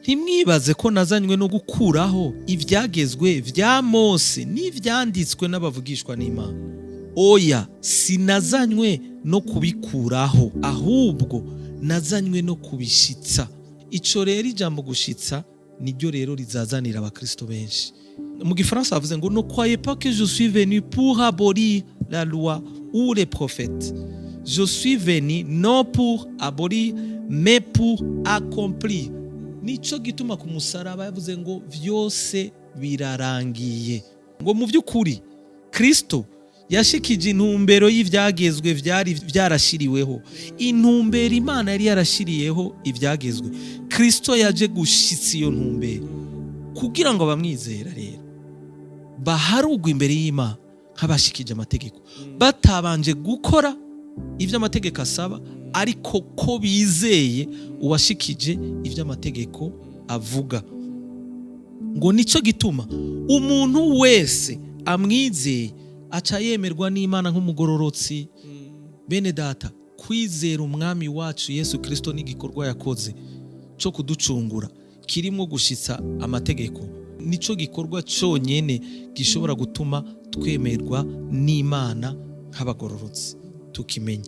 Ntimwibaze ko nazanywe no gukuraho ivyagezwe vya Mose n'ivyanditswe n'abavugishwa n'Imana. Oya, sinazanywe no kubikuraho, ahubwo nazanywe no kubishitsa. Ico rero, ijambo gushitsa niryo rero rizazanira abakristo benshi. Mu gifaransa bavuze ngo: "Ne croyez pas que je suis venu pour abolir la loi ou les prophètes. Je suis venu non pour abolir, mais pour accomplir." Nico gituma ku musaraba yavuze ngo: "Vyose birarangiye." Ngo mu by'ukuri Kristo yashikije intumbero y'ivyagezwe vyari vyarashiriweho, intumbero Imana yari yarashiriyeho ivyagezwe. Kristo yaje gushitsa iyo ntumbero kugira ngo abamwizera rero baharugwe imbere y'Imana nk'abashikije amategeko, batabanje gukora ibyo amategeko asaba, ariko ko bizeye uwashikije ibyo amategeko avuga. Ngo nicyo gituma umuntu wese amwizeye aca yemerwa n'Imana nk'umugororotsi. Bene data, kwizera Umwami wacu Yesu Kirisito n'igikorwa yakoze cyo kuducungura kirimo gushitsa amategeko, nico gikorwa cyonyine gishobora gutuma twemerwa n'Imana nk'abagororotsi. Tukimenye.